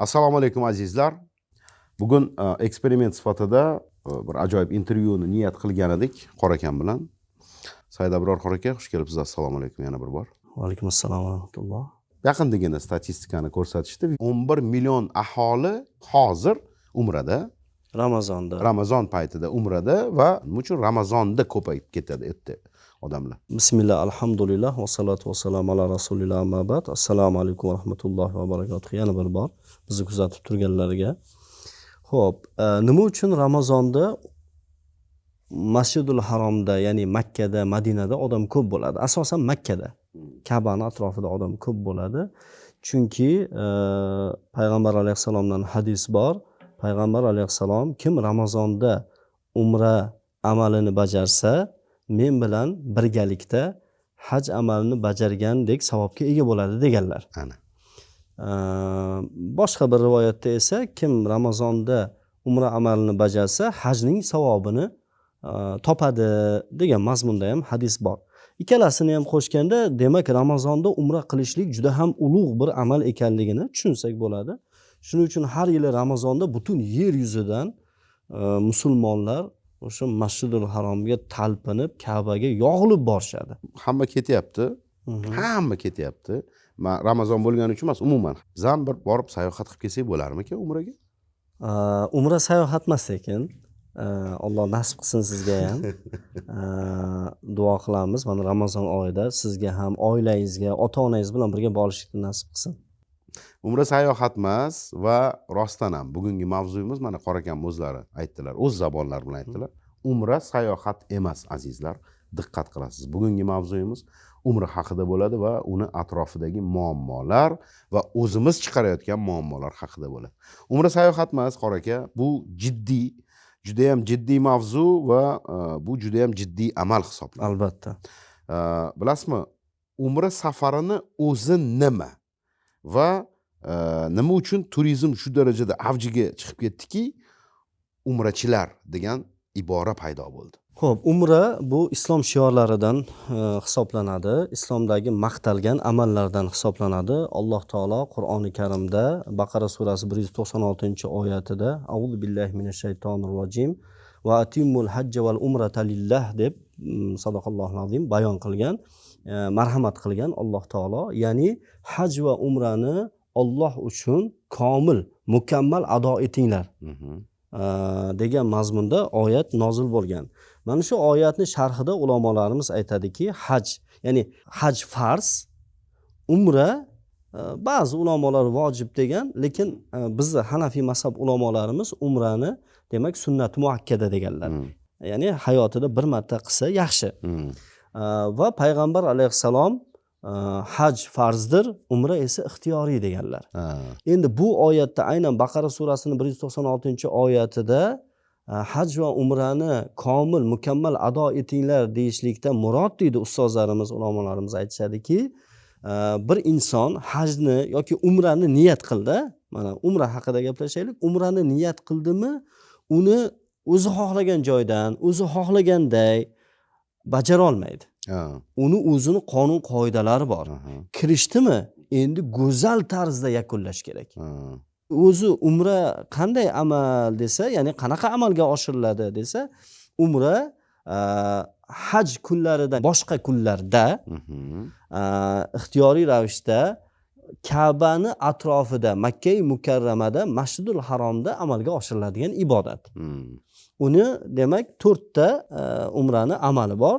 Assalomu alaykum, azizlar. Bugun eksperiment sifatida bir ajoyib intervyuni niyat qilgan edik Qor akam bilan. Said Abror Qor aka, xush kelibsiz. Assalomu alaykum yana bir bor. Va alaykum assalom va rahmatulloh. Yaqindagina statistikani ko'rsatishdi: 11 million aholi hozir umrada. Ramazonda. Ramazon paytida umrada. Va nima uchun Ramazonda ko'payib ketadi erta odamlar? Bismillah, alhamdulillah, vassalotu vassalamu ala rasulilloh, amma ba'd. Assalomu alaykum va rahmatullohi va barakatuh yana bir bor bizni kuzatib turganlarga. Ho'p, nima uchun Ramazonda Masjidul Haromda, ya'ni Makkada, Madinada odam ko'p bo'ladi? Asosan Makkada, Kabani atrofida odam ko'p bo'ladi. Chunki payg'ambar alayhissalomdan hadis bor. Payg'ambar alayhissalom: "Kim Ramazonda umra amalini bajarsa, men bilan birgalikda haj amalini bajargandek savobga ega bo'ladi", deganlar. Ana. Boshqa bir rivoyatda esa kim Ramazonda umra amalini bajarsa, hajning savobini topadi degan mazmunda ham hadis bor. Ikkalasini ham qo'shganda, demak, Ramazonda umra qilishlik juda ham ulug' bir amal ekanligini tushunsak bo'ladi. Shuning uchun har yili Ramazonda butun yer yuzidan musulmonlar o'sha Masjidul Haromga talpinib, Kabaga yog'ilib borishadi. Hamma ketyapti, hamma ketyapti. Man Ramazon bo'lgani uchun emas, umuman biz ham bir borib sayohat qilib kelsak bo'larmikan umraga? Umra sayohat emas, lekin Alloh nasib qilsin sizga ham. Duo qilamiz, mana Ramazon oyida sizga ham, oilangizga, ota onangiz bilan birga borishlikni nasib qilsin. Umra sayohat emas. Va rostdan ham bugungi mavzuyimiz, mana Qor akam o'zlari aytdilar, o'z zabonlari bilan aytdilar, umra sayohat emas. Azizlar, diqqat qilasiz, bugungi mavzuyimiz umra haqida bo'ladi va uni atrofidagi muammolar va o'zimiz chiqarayotgan muammolar haqida bo'ladi. Umra sayohat emas, Qor aka, bu jiddiy, judayam jiddiy mavzu va bu judayam jiddiy amal hisoblanadi. Albatta. Bilasizmi, umra safarini o'zi nima va nima uchun turizm shu darajada avjiga chiqib ketdiki, umrachilar degan ibora paydo bo'ldi? Ho'p, umra bu islom shiorlaridan hisoblanadi, islomdagi maqtalgan amallardan hisoblanadi. Alloh taolo Qur'oni Karimda Baqara surasi 196-oyatida: "Auzu billahi minash shaytonir rojim. Va atimmul hajja val umrata lillah", deb, sadaqallohu azim, bayon qilgan, marhamat qilgan Alloh taolo, ya'ni haj va umrani Olloh uchun komil, mukammal ado etinglar degan mazmunda oyat nozil bo'lgan. Mana shu oyatni sharhida ulamolarimiz aytadiki, haj, ya'ni haj farz, umra ba'zi ulamolar vojib degan, lekin bizni hanafiy mazhab ulamolarimiz umrani, demak, sunnati muakkada deganlar, ya'ni hayotida bir marta qilsa yaxshi. Va payg'ambar alayhissalom haj farzdir, umra esa ixtiyoriy deganlar. Endi bu oyatda, aynan Baqara surasini 196-oyatida haj va umrani komil, mukammal ado etinglar deyishlikda murod, deydi ustozlarimiz, ulamolarimiz aytishadiki, bir inson hajni yoki umrani niyat qildi, mana umra haqida gaplashaylik, umrani niyat qildimi, uni o'zi xohlagan joydan, o'zi xohlaganday bajara olmaydi. Uni o'zini qonun qoidalari bor. Kirishdimi, endi go'zal tarzda yakunlash kerak. O'zi umra qanday amal desa, ya'ni qanaqa amalga oshiriladi desa, umra haj kunlaridan boshqa kunlarda ixtiyoriy ravishda Kabani atrofida, Makkai Mukarramada, Masjidul Haromda amalga oshiriladigan ibodat. Uni, demak, to'rtta umrani amali bor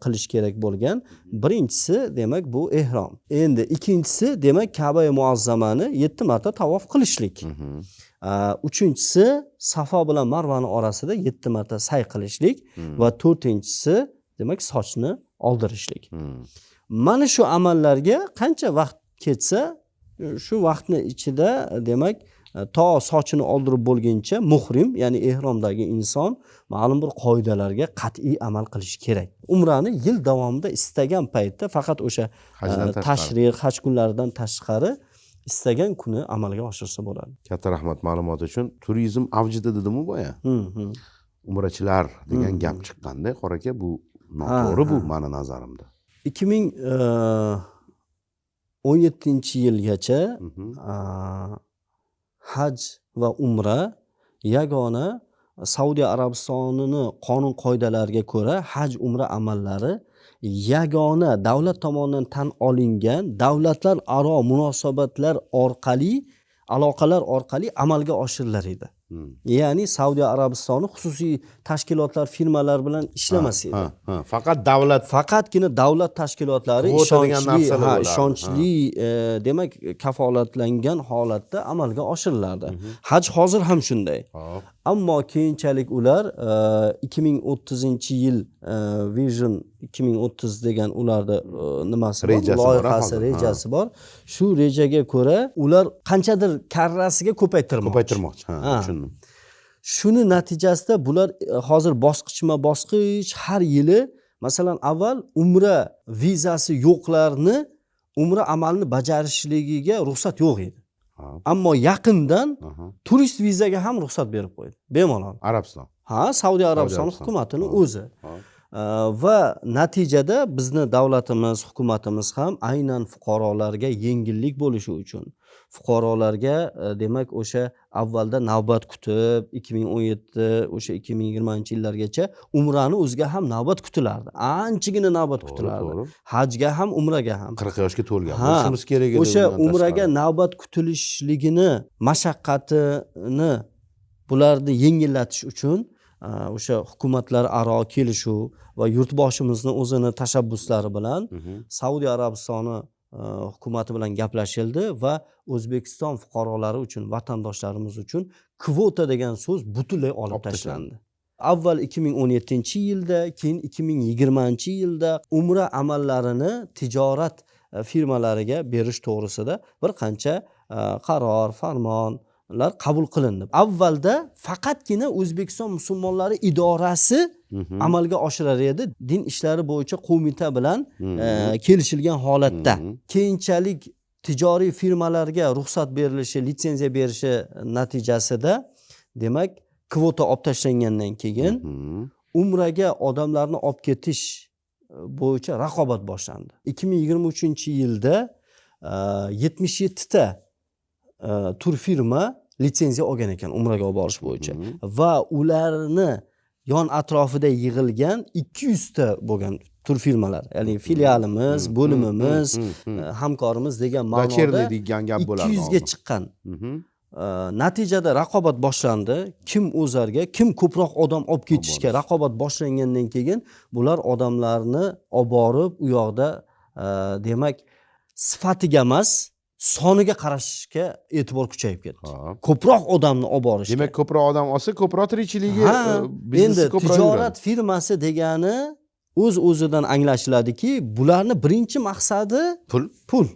qilish kerak bo'lgan. Birinchisi, demak, bu ehrom. Endi ikkinchisi, demak, Kabai muazzamani yetti marta tavof qilishlik. Uchinchisi, Safo bilan Marvani orasida yetti marta say qilishlik va to'rtinchisi, demak, sochni oldirishlik. Mana shu amallarga qancha vaqt ketsa, shu vaqtni ichida, demak, to sochini oldirib bo'lguncha muhrim, ya'ni ehromdagi inson ma'lum bir qoidalarga qat'iy amal qilishi kerak. Umrani yil davomida istagan paytda, faqat o'sha Hajdan tashqari. Tashriq, haj kunlaridan tashqari istagan kuni amalga oshirsa bo'ladi. Katta rahmat ma'lumot uchun. Turizm avjida dedimu boya. Umrachilar degan gap chiqqanda, Qor aka, bu noto'g'ri, bu mani nazarimda. 2017-yilgacha Haj va umra yagona Saudiya Arabistonini qonun qoidalariga ko'ra haj umra amallari yagona davlat tomonidan tan olingan davlatlararo munosabatlar orqali, aloqalar orqali amalga oshirilar edi. Ya'ni Saudiya Arabistoni xususiy tashkilotlar, firmalar bilan ishlamas edi. Faqat davlat, faqatgina davlat tashkilotlari ishonchli, ha, ishonchli, demak kafolatlangan holatda amalga oshirilardi. Haj hozir ham shunday. Ammo keyinchalik ular 2030-yil Vision 2030 degan ularni nimasi bor, loyihasi, rejasi bor. Shu rejaga ko'ra ular qanchadir karrasiga ko'paytirmoqchi. Ko'paytirmoqchi, ha, tushundim. Shuni natijasida bular hozir bosqichma-bosqich har yili, masalan, avval umra vizasi yo'qlarni umra amalini bajarishligiga ruxsat yo'q edi. Ammo yaqindan turist vizaga ham ruxsat berib qo'ydi. Bemalol. Arabiston. Ha, Saudiya Arabistoni hukumatini o'zi. Va natijada bizni davlatimiz, hukumatimiz ham aynan fuqarolarga yengillik bo'lishi uchun, fuqarolarga demak o'sha avvalda navbat kutib 2017 o'sha 2020-yillargacha umrani o'ziga ham navbat kutilardi. Anchagina navbat kutilardi. Hajga ham, umraga ham. 40 yoshga to'lgan bo'lishimiz kerak edi. O'sha umraga navbat kutilishligini, mashaqqatini bularni yengillatish uchun o'sha hukumatlararo kelishuv va yurtboshimizni o'zini tashabbuslari bilan Saudiya Arabistoni hukumati bilan gaplashildi va O'zbekiston fuqarolari uchun, vatandoshlarimiz uchun kvota degan so'z butunlay olib tashlandi. Avval 2017-yilda, keyin 2020-yilda umra amallarini tijorat firmalariga berish to'g'risida bir qancha qaror, farmonlar qabul qilindi. Avvalda faqatgina O'zbekiston musulmonlari idorasi amalga oshirar edi, din ishlari bo'yicha qo'mita bilan kelishilgan holatda. Keyinchalik tijoriy firmalarga ruxsat berilishi, litsenziya berishi natijasida, demak, kvota olib tashlangandan keyin umraga odamlarni olib ketish bo'yicha raqobat boshlandi. 2023-yilda 77 ta turfirma litsenziya olgan ekan umraga olib borish bo'yicha va ularni yon atrofida yig'ilgan 200 ta bo'lgan turfirmalar, ya'ni filialimiz, bo'limimiz, hamkorimiz degan ma'noda degan gap bo'lardi. 200 ga chiqqan. Natijada raqobat boshlandi. Kim o'zarga, kim ko'proq odam olib ketishga raqobat boshlangandan keyin bular odamlarni olib borib u yoqda demak sifatiga emas, soniga qarashga e'tibor kuchayib ketdi. Ko'proq odamni olib borishga. Demak, ko'proq odam olsa, ko'proq tirikchiligi, endi tijorat firmasi degani o'z-o'zidan anglashiladiki, bularni birinchi maqsadi pul. Pul.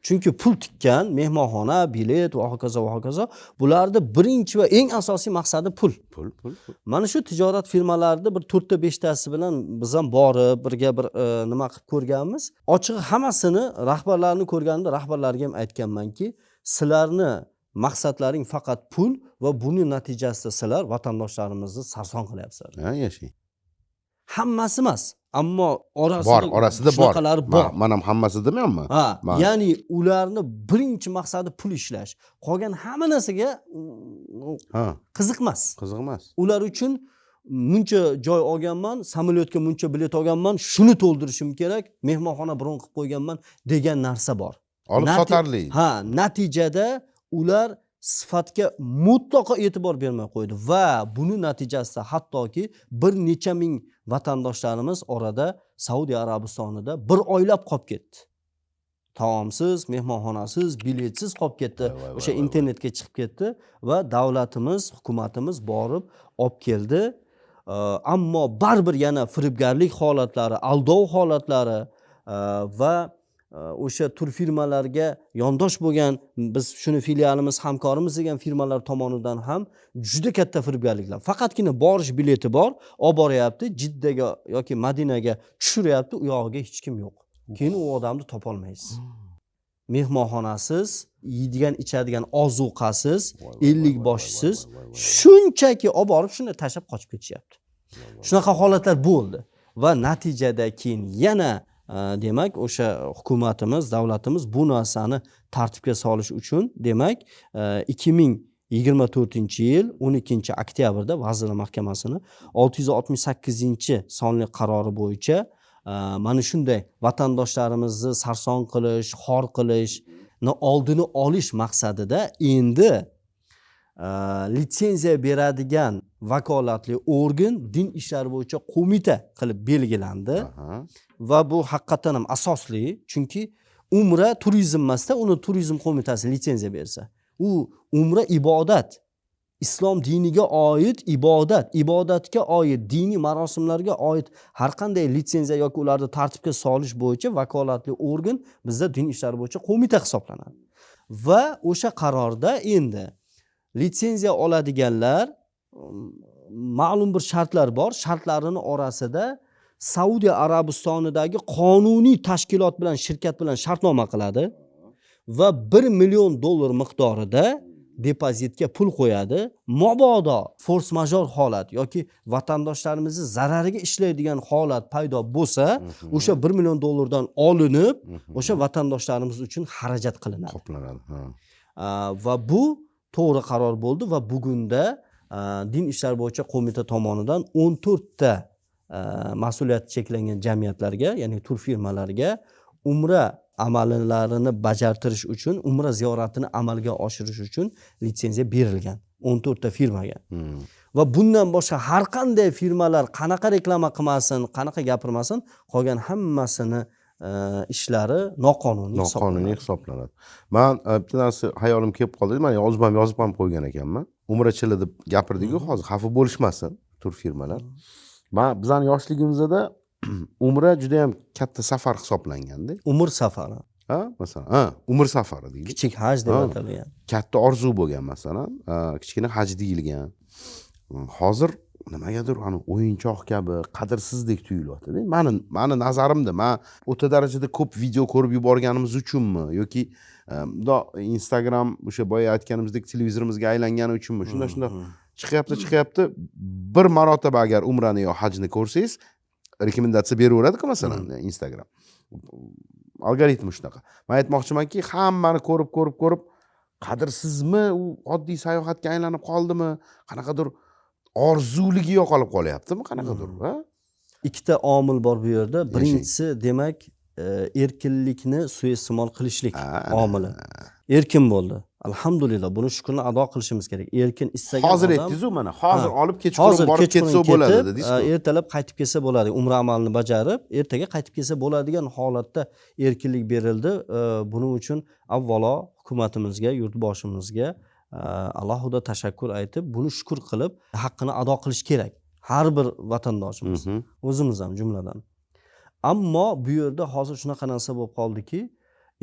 Chunki pul tikkan, mehmonxona, bilet va hokazo va hokazo, bularni birinchi va eng asosiy maqsadi pul. Pul, pul, pul. Mana shu tijorat firmalarida bir 4ta 5tasi bilan biz ham borib, birga bir nima qilib ko'rganmiz. Ochig'i hammasini rahbarlarni ko'rganimda rahbarlarga ham aytganmanki, sizlarni maqsadlaring faqat pul va buning natijasida sizlar vatandoshlarimizni sarson qilyapsizlar. Ha, yashang. Hammasi emas, ammo orasida bor, orasida bor. Shunaqalari bor. Man ham hammasi demayapman. Ha, ya'ni ularni birinchi maqsadi pul ishlash. Qolgan hamma narsaga qiziq emas. Qiziq emas. Ular uchun muncha joy olganman, samolyotga muncha bilet olganman, shuni to'ldirishim kerak, mehmonxona bron qilib qo'yganman degan narsa bor. Olib sotarli. Ha, natijada ular sifatga mutlaqo e'tibor bermay qo'ydi va buni natijasida hattoki bir necha ming vatandoshlarimiz orada Saudiya Arabistonida bir oylab qolib ketdi. Taomsiz, mehmonxonasiz, biletsiz qolib ketdi. O'sha internetga chiqib ketdi va davlatimiz, hukumatimiz borib olib keldi. Ammo baribir yana firibgarlik holatlari, aldov holatlari va o'sha turfirmalarga yondosh bo'lgan, biz shuni filialimiz, hamkorimiz degan firmalar tomonidan ham juda katta firibgarliklar. Faqatgina borish bileti bor, olib boryapti, Jiddaga yoki Madinaga tushiryapti, u yog'iga hech kim yo'q. Keyin u odamni topolmaysiz. Mehmonxonasiz, yeydigan ichadigan ozuqasiz, 50 boshsiz, shunchaki olib borib shuni tashlab qochib ketishyapti. Shunaqa holatlar bo'ldi va natijada keyin yana Demak, o'sha hukumatimiz, davlatimiz bu narsani tartibga solish uchun, demak, 2024-yil 12 oktyabrda Vazirlar Mahkamasini 668-sonli qarori bo'yicha mana shunday vatandoshlarimizni sarson qilish, xor qilishni oldini olish maqsadida endi litsenziya beradigan vakolatli organ Din ishlari bo'yicha qo'mita qilib belgilandi. Va bu haqiqatdan ham asosli, chunki umra turizm emasda, uni turizm qo'mitasi litsenziya bersa. U umra ibodat, islom diniga oid ibodat. Ibodatga oid, diniy marosimlarga oid har qanday litsenziya yoki ularni tartibga solish bo'yicha vakolatli organ bizda Din ishlari bo'yicha qo'mita hisoblanadi. Va o'sha qarorda endi litsenziya oladiganlar ma'lum bir shartlar bor. Shartlarini orasida Saudiya Arabistonidagi qonuniy tashkilot bilan, shirkat bilan shartnoma qiladi va 1 million dollar miqdorida depozitga pul qo'yadi. Mabodo форс-мажор holat yoki vatandoshlarimizni zarariga ishlaydigan holat paydo bo'lsa, o'sha 1 million dollardan olinib, o'sha vatandoshlarimiz uchun xarajat qilinadi. Qoplanadi, ha. Va bu to'g'ri qaror bo'ldi va bugunda Din ishlari bo'yicha qo'mita tomonidan 14 ta mas'uliyati cheklangan jamiyatlarga, ya'ni tur firmalarga umra amallarini bajartirish uchun, umra ziyoratini amalga oshirish uchun litsenziya berilgan 14 ta firmaga. Va bundan boshqa har qanday firmalar qanaqa reklama qilmasin, qanaqa gapirmasin, qolgan hammasini ishlari noqonuniy Noqonuniy hisoblanadi. hisoblanadi. Man bitta narsa hayolim kelib qoldi, man yozib ham, yozib ham qo'ygan ekanman. Umrachilar deb gapirdiku hozir, xafa bo'lishmasin tur firmalar. Man, bizani yoshligimizda umra juda yam katta safar hisoblanganda. Umr safari. Ha, masalan, ha, umr safari deylik. Kichik haj deb atalgan. Katta orzu bo'lgan, masalan, kichkina haj deyilgan. Hozir nimagadir ani o'yinchoq kabi, qadrsizdek tuyulyaptida mani nazarimda. Man o'ta darajada ko'p video ko'rib yuborganimiz uchunmi yoki bundoq Instagram, o'sha boya aytganimizdek, televizorimizga aylangani uchunmi, shunday shunday chiqyapti, chiqyapti. Bir marotaba agar umrani yo hajni ko'rsangiz, rekomendatsiya beraveradiku, masalan, Instagram algoritmi shunaqa. Man aytmoqchimanki, hammani ko'rib, ko'rib, ko'rib, qadrsizmi, u oddiy sayohatga aylanib qoldimi, qanaqadir orzuligi yo'qolib qolyaptimi, qanaqadir, ha? Ikkita omil bor bu yerda. Birinchisi, demak, erkinlikni suiiste'mol qilishlik omili. Erkin bo'ldi, alhamdulillah, buni shukrini ado qilishimiz kerak. Erkin, istagan Hozir odam- aytdingizu, mana hozir olib, kechqurun Hozir borib kechqurun ketsa bo'ladi ketib, dedingiz-ku. Ertalab qaytib kelsa bo'ladi, umra amalini bajarib, ertaga qaytib kelsa bo'ladigan holatda erkinlik berildi. Buning uchun avvalo hukumatimizga, yurtboshimizga alohida tashakkur aytib, buni shukur qilib, haqqini ado qilish kerak har bir vatandoshimiz, o'zimiz ham jumladan. Ammo bu yerda hozir shunaqa narsa bo'lib qoldiki,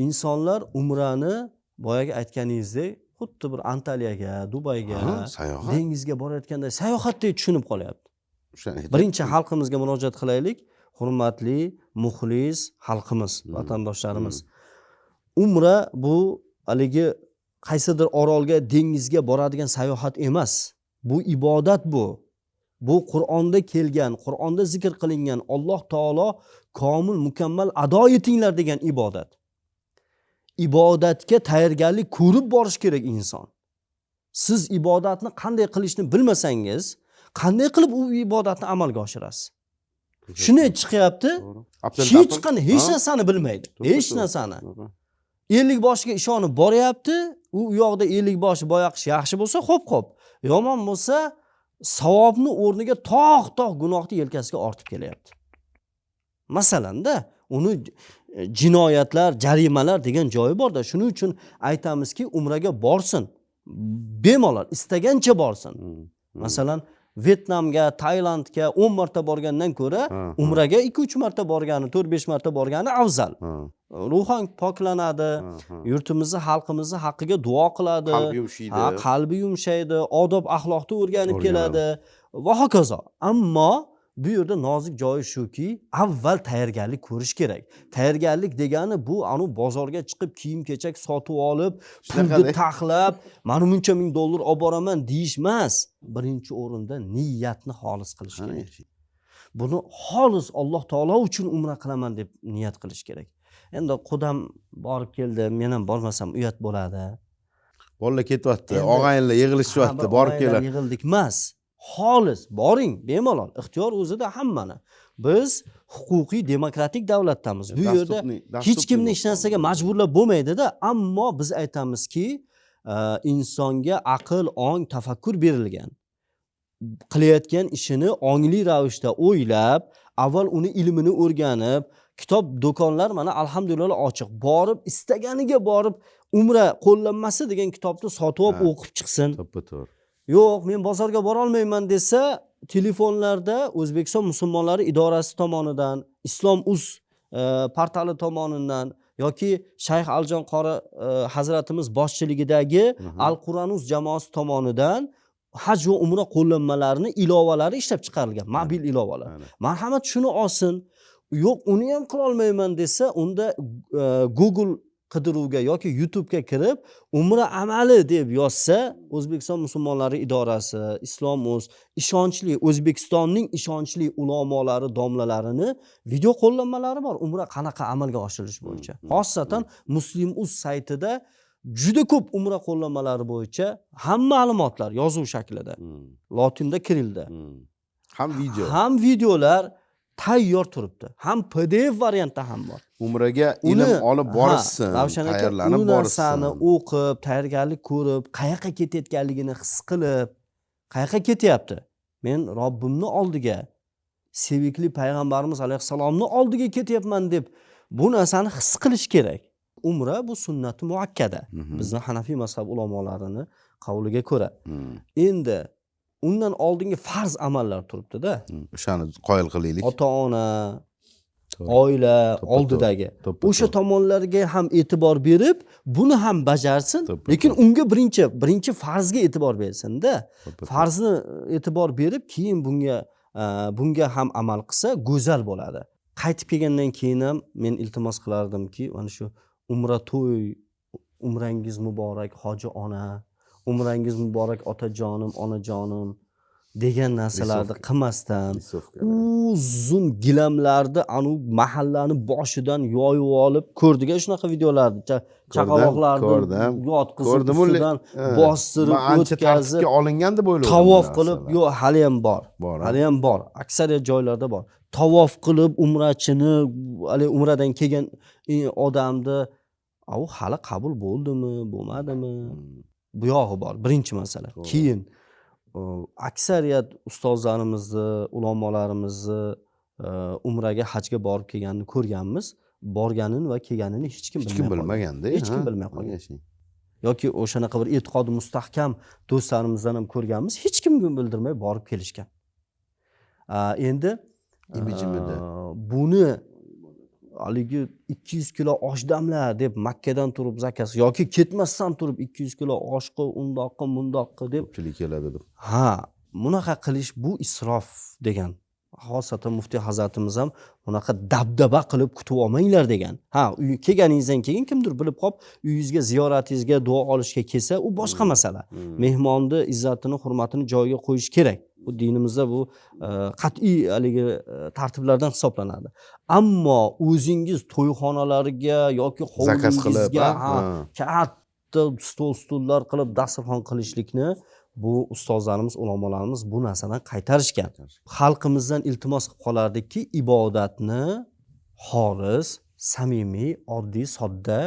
insonlar umrani boyagi aytganingizdek xuddi bir Antaliyaga, Dubayga, Ha, sayohat. dengizga borayotganda sayohatdek tushunib qolyapti. O'shani aytyapman. Birinchi xalqimizga murojaat qilaylik. Hurmatli muxlis xalqimiz, vatandoshlarimiz, umra bu haligi qaysidir orolga, dengizga boradigan sayohat emas. Bu ibodat. Bu Qur'onda kelgan, Qur'onda zikr qilingan, Alloh taolo komil, mukammal ado etinglar degan ibodat. Ibodatga tayyorgarlik ko'rib borish kerak inson. Siz ibodatni qanday qilishni bilmasangiz, qanday qilib u ibodatni amalga oshirasiz? Shuni chiqyapti. To'g'ri. Hech qanday, hech narsani bilmaydi, hech narsani. Ellik boshiga ishonib boryapti. U yoqda ellik boshi boyaqish yaxshi bo'lsa, xo'p xo'p, yomon bo'lsa, savobni o'rniga tog' tog' gunohni yelkasiga ortib kelyapti. Masalanda, uni jinoyatlar, jarimalar degan joyi borda. Shuning uchun aytamizki, umraga borsin bemalol, istagancha borsin. Masalan, Vyetnamga, Tailandga 10 marta borgandan ko'ra umraga ikki uch marta borgani, to'rt besh marta borgani afzal. Ruhan poklanadi, Ha, ha. yurtimizni, xalqimizni haqqiga duo qiladi. Qalbi yumshaydi. Ha, qalbi yumshaydi, odob axloqni o'rganib O'rganadi. keladi va hokazo. Ammo bu yerda nozik joyi shuki, avval tayyorgarlik ko'rish kerak. Tayyorgarlik degani bu anavi bozorga chiqib, kiyim kechak sotib olib, pulni Shunaqada. taxlab, mana buncha ming dollar olib boraman deyish emas. Birinchi o'rinda niyatni xolis qilish kerak. Buni xolis Alloh taolo uchun umra qilaman deb niyat qilish kerak. Endi qudam borib keldi, men ham bormasam uyat bo'ladi. Bolalar ketyapti, Endi- og'aynilar yig'ilishyapti, Ha, bir borib og'aynilar kelar. Yig'ildik emas. Xolis boring, bemalol. Ixtiyor o'zida hammani. Biz huquqiy demokratik davlatdamiz. Bu yerda hech kimni hech narsaga majburlab bo'lmaydida, ammo biz aytamizki, insonga aql, ong, tafakkur berilgan. Qilayotgan ishini ongli ravishda o'ylab, avval uni ilmini o'rganib, kitob do'konlar mana alhamdulillah ochiq. Borib istaganiga borib umra qo'llanmasi degan kitobni sotib olib o'qib chiqsin. To'ppa to'g'ri. Yo'q, men bozorga borolmayman desa, telefonlarda O'zbekiston musulmonlari idorasi tomonidan, Islom uz portali tomonidan yoki Shayx Aljon qori hazratimiz boshchiligidagi Al Qur'anuz jamoasi tomonidan haj va umra qo'llanmalarini ilovalari ishlab chiqarilgan, mobil ilovalar. Marhamat, shuni olsin. Yo'q, uni ham qilolmayman desa, unda Google qidiruvga yoki YouTube'ga kirib umra amali deb yozsa, O'zbekiston musulmonlari idorasi, Islom uz, ishonchli O'zbekistonning ishonchli ulamolari, domlalarini video qo'llanmalari bor umra qanaqa amalga oshirilishi bo'yicha. Xosatan Muslim uz saytida juda ko'p umra qo'llanmalari bo'yicha ham ma'lumotlar yozuv shaklida, lotinda, kirilda. Ham video. Ham videolar tayyor turibdi, ham PDF variantda ham bor. Umraga ilm olib borishsin, Ravshan aka, tayyorlanib u narsani borishsin. o'qib, tayyorgarlik ko'rib, qayoqqa ketayotganligini his qilib, qayoqqa ketyapti, men Robbimni oldiga, sevikli payg'ambarimiz alayhissalomni oldiga ketyapman deb bu narsani his qilish kerak. Umra bu sunnati muakkada, bizni hanafiy mazhab ulamolarini qavliga ko'ra. Endi undan oldingi farz amallar turibdida. O'shani qoyil qilaylik. Ota ona, oila oldidagi o'sha tomonlarga ham e'tibor berib, buni ham bajarsin, lekin unga birinchi farzga e'tibor bersinda. Farzni e'tibor berib, keyin bunga ham amal qilsa go'zal bo'ladi. Qaytib kelgandan keyin ham men iltimos qilardimki, mana shu umra to'y, umrangiz muborak hoji ona, umrangiz muborak otajonim, onajonim degan narsalarni qilmasdan, uzun gilamlarni anu mahallani boshidan yoyib olib, ko'rdik shunaqa videolarni, chaqaloqlarni Ko'rdim. yotqizib, Ko'rdim, ustidan bostirib Man ancha o'tkazib, tartibga olingan deb o'yladim. tavof bu qilib, narsalar. yo'q, haliyam bor. Bor, ha? Haliyam bor, aksariyat joylarda bor. Tavof qilib umrachini, haligi umradan kelgan odamni, u hali qabul bo'ldimi, bo'lmadimi, bu yog'i bor, birinchi masala. Keyin aksariyat ustozlarimizni, ulamolarimizni umraga, hajga borib kelganini ko'rganmiz. Borganini va kelganini hech kim Hech kim bilmay qolgan. bilmaganda. Hech kim bilmay qolgan. Yoki o'shanaqa bir e'tiqodi mustahkam do'stlarimizdan ham ko'rganmiz, hech kimga bildirmay borib kelishgan. Endi Imijimida. Buni haligi 200 kilo osh damla deb Makkadan turib zakaz yoki ketmasdan turib 200 kilo osh qil, undoq qil, mundoq qil deb, Ko'pchilik keladi deb. Ha, bunaqa qilish bu isrof degan. Xosatan muftiy hazratimiz ham bunaqa dabdaba qilib kutib olmanglar degan. Ha, uy kelganingizdan keyin kimdir bilib qolib uyingizga, ziyoratingizga, duo olishga kelsa, u boshqa masala. Mehmonni izzatini, hurmatini joyiga qo'yish kerak. Bu dinimizda bu qat'iy haligi tartiblardan hisoblanadi. Ammo o'zingiz to'yxonalarga yoki Zakaz qilib, hovlingizga, ha? ha, katta stol stullar qilib dasturxon qilishlikni bu ustozlarimiz, ulamolarimiz bu narsadan qaytarishgan. Xalqimizdan iltimos qilib qolardikki, ibodatni xolis, samimiy, oddiy, sodda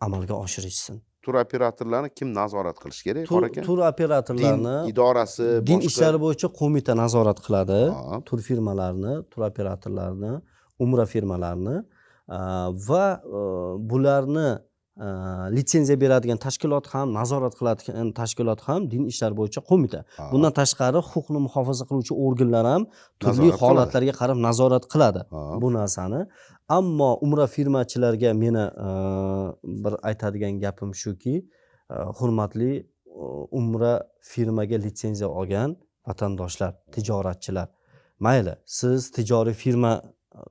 amalga oshirishsin. Tur operatorlarni kim nazorat qilish kerak, qora aka? Tur operatorlarni Din idorasi, din boshqa ishlari bo'yicha qo'mita nazorat qiladi. Hop. Tur firmalarini, tur operatorlarini, umra firmalarini va bularni litsenziya beradigan tashkilot ham, nazorat qiladigan tashkilot ham din ishlari bo'yicha qo'mita. Bundan tashqari huquqni muhofaza qiluvchi organlar ham turli Nazorat qiladi. holatlarga qarab nazorat qiladi Hop. bu narsani. Ammo umra firmachilarga meni bir aytadigan gapim shuki, hurmatli umra firmaga litsenziya olgan vatandoshlar, tijoratchilar, mayli siz tijoriy firma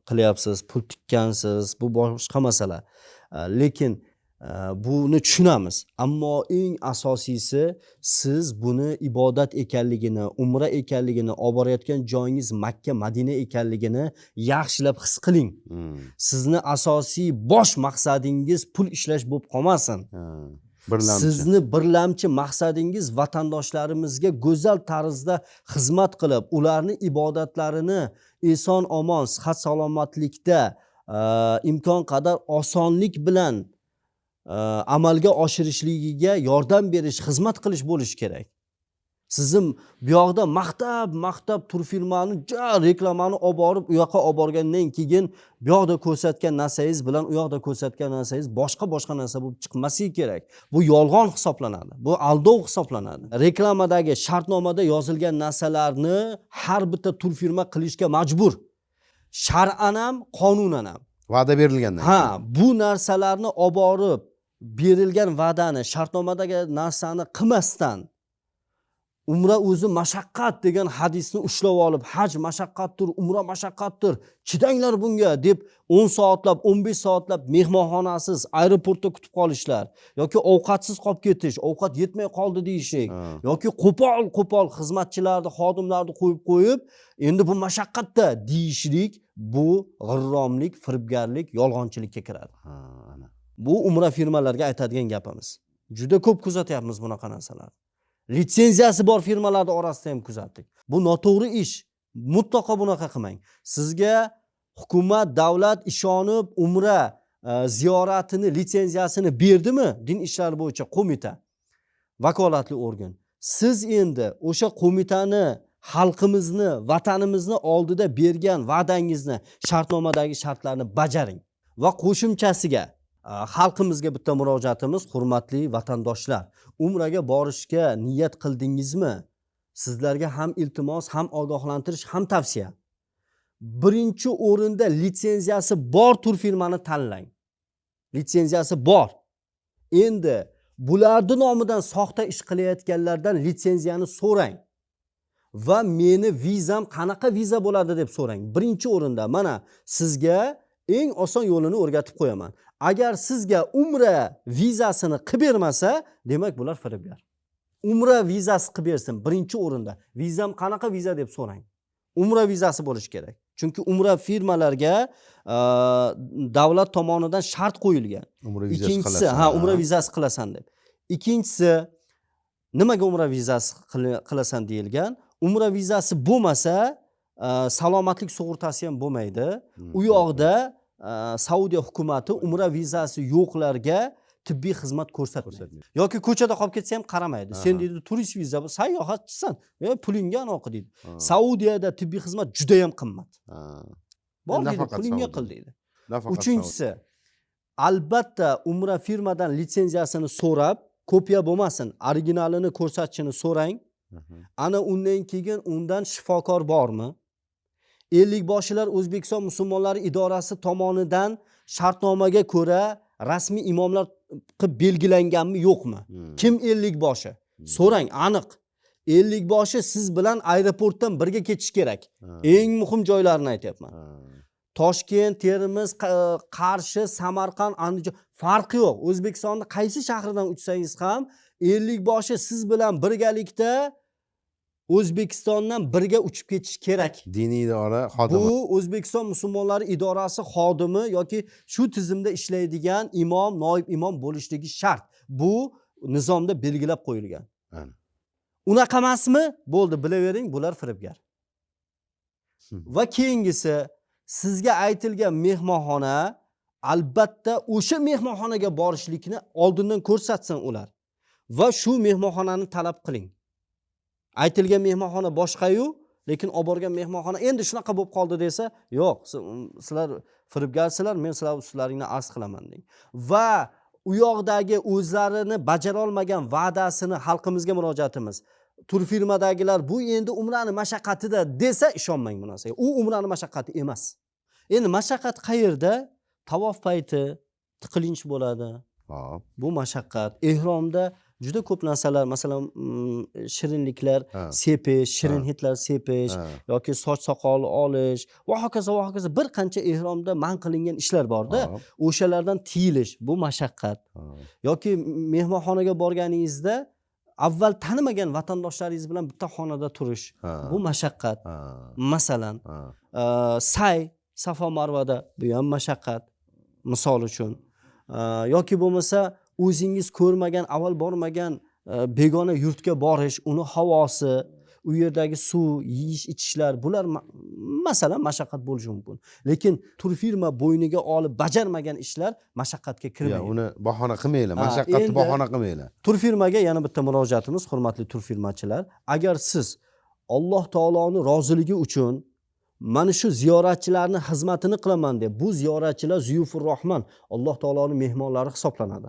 qilyapsiz, pul tikkansiz, bu boshqa masala. Lekin Buni tushunamiz. Ammo eng asosiysi, siz buni ibodat ekanligini, umra ekanligini, olib borayotgan joyingiz Makka, Madina ekanligini yaxshilab his qiling. Sizni asosiy bosh maqsadingiz pul ishlash bo'lib qolmasin. Birlamchi. Sizni birlamchi maqsadingiz vatandoshlarimizga go'zal tarzda xizmat qilib, ularni ibodatlarini eson omon, sihat salomatlikda, imkon qadar osonlik bilan amalga oshirishligiga yordam berish, xizmat qilish bo'lishi kerak. Sizni bu yoqda maqtab maqtab turfirmani, ja reklamani olib borib, u yoqqa olib borgandan keyin bu yoqda ko'rsatgan narsangiz bilan u yoqda ko'rsatgan narsangiz boshqa boshqa narsa bo'lib chiqmasligi kerak. Bu yolg'on hisoblanadi, bu aldov hisoblanadi. Reklamadagi, shartnomada yozilgan narsalarni har bitta turfirma qilishga majbur, shar'an ham, qonunan ham. Va'da berilgandan. Ha, bu narsalarni olib borib berilgan va'dani, shartnomadagi narsani qilmasdan, umra o'zi mashaqqat degan hadisni ushlab olib, haj mashaqqatdir, umra mashaqqatdir, chidanglar bunga deb 10 soatlab, 15 soatlab mehmonxonasiz aeroportda kutib qolishlar yoki ovqatsiz qolib ketish, ovqat yetmay qoldi deyishlik yoki qo'pol qo'pol xizmatchilarni, xodimlarni qo'yib qo'yib, endi bu mashaqqatda deyishlik, bu g'irromlik, firibgarlik, yolg'onchilikka kiradi. Bu umra firmalarga aytadigan gapimiz. Juda ko'p kuzatyapmiz bunaqa narsalarni. Litsenziyasi bor firmalarni orasida ham kuzatdik. Bu noto'g'ri ish. Mutlaqo bunaqa qilmang. Sizga hukumat, davlat ishonib umra ziyoratini litsenziyasini berdimi? Din ishlari bo'yicha qo'mita, vakolatli organ. Siz endi o'sha qo'mitani, xalqimizni, vatanimizni oldida bergan va'dangizni, shartnomadagi shartlarni bajaring. Va qo'shimchasiga xalqimizga bitta murojaatimiz: hurmatli vatandoshlar, umraga borishga niyat qildingizmi? Sizlarga ham iltimos, ham ogohlantirish, ham tavsiya. Birinchi o'rinda litsenziyasi bor turfirmani tanlang. Litsenziyasi bor. Endi bularni nomidan soxta ish qilayotganlardan litsenziyani so'rang. Va meni vizam qanaqa viza bo'ladi deb so'rang. Birinchi o'rinda mana sizga eng oson yo'lini o'rgatib qo'yaman. Agar sizga umra vizasini qilib bermasa, demak bular firibgar. Umra vizasi qilib bersin birinchi o'rinda. Vizam qanaqa viza deb so'rang. Umra vizasi bo'lishi kerak. Chunki umra firmalarga davlat tomonidan shart qo'yilgan. Umra vizasi Ikkinchisi, qilasan. ha, umra vizasi qilasan deb. Ikkinchisi, nimaga umra vizasi qilasan deyilgan? Umra vizasi bo'lmasa, salomatlik sug'urtasi ham bo'lmaydi. U yoqda Saudiya hukumati umra vizasi yo'qlarga tibbiy xizmat ko'rsatmaydi. Ko'rsatmaydi. Yoki ko'chada qolib ketsa ham qaramaydi. Sen deydi, turist viza, bu sayohatchisan, pulingga anaqa deydi. Saudiyada tibbiy xizmat juda ham qimmat. Bor deydi, Nafaqat pulingga Saudiya. qil deydi. Nafaqat. Uchinchisi, albatta umra firmadan litsenziyasini so'rab, kopiya bo'lmasin, originalini ko'rsatishini so'rang. Ana undan keyin undan shifokor bormi? Ellikboshilar O'zbekiston musulmonlari idorasi tomonidan shartnomaga ko'ra rasmiy imomlar qilib belgilanganmi, yo'qmi? Kim ellikboshi? So'rang aniq. Ellikboshi siz bilan aeroportdan birga ketish kerak. Eng muhim joylarini aytyapman. Toshkent, Termiz, Qarshi, Samarqand, Andijon, farqi yo'q. O'zbekistonning qaysi shahridan uchsangiz ham ellikboshi siz bilan birgalikda O'zbekistondan birga uchib ketish kerak. Diniy idora xodimi. Bu O'zbekiston musulmonlari idorasi xodimi yoki shu tizimda ishlaydigan imom, noib imom bo'lishligi shart. Bu nizomda belgilab qo'yilgan. Unaqa emasmi? Bo'ldi, bilavering, bular firibgar. Va keyingisi, sizga aytilgan mehmonxona, albatta o'sha mehmonxonaga borishlikni oldindan ko'rsatsin ular. Va shu mehmonxonani talab qiling. Aytilgan mehmonxona boshqa-yu, lekin olib borgan mehmonxona endi shunaqa bo'lib qoldi desa, yo'q, sizlar firibgarsizlar, men sizlar ustlaringni arz qilaman deng. Va u yoqdagi o'zlarini bajara olmagan va'dasini xalqimizga murojaatimiz. Turfirmadagilar bu endi umrani mashaqqatida desa ishonmang bu narsaga. U umrani mashaqqati emas. Endi mashaqqat qayerda? Tavof payti tiqilinch bo'ladi. Hop. Bu mashaqqat. Ehromda Juda ko'p narsalar, masalan, shirinliklar sepish, shirin hidlar sepish yoki soch soqol olish va hokazo va hokazo, bir qancha ehromda man qilingan ishlar borda, o'shalardan tiyilish bu mashaqqat. Yoki mehmonxonaga borganingizda avval tanimagan vatandoshlaringiz bilan bitta xonada turish, bu mashaqqat. Masalan, say Safo Marvada, bu ham mashaqqat misol uchun. Yoki bo'lmasa o'zingiz ko'rmagan, avval bormagan begona yurtga borish, uni havosi, u yerdagi suv, yeyish ichishlar, bular masalan mashaqqat bo'lishi mumkin. Lekin turfirma bo'yniga olib bajarmagan ishlar mashaqqatga kirmaydi. Uni bahona qilmanglar, mashaqqatni bahona qilmanglar. Turfirmaga yana bitta murojaatimiz, hurmatli turfirmachilar, agar siz Alloh taoloni roziligi uchun mana shu ziyoratchilarni xizmatini qilaman deb, bu ziyoratchilar zuyufur rohman, Alloh taoloni mehmonlari hisoblanadi.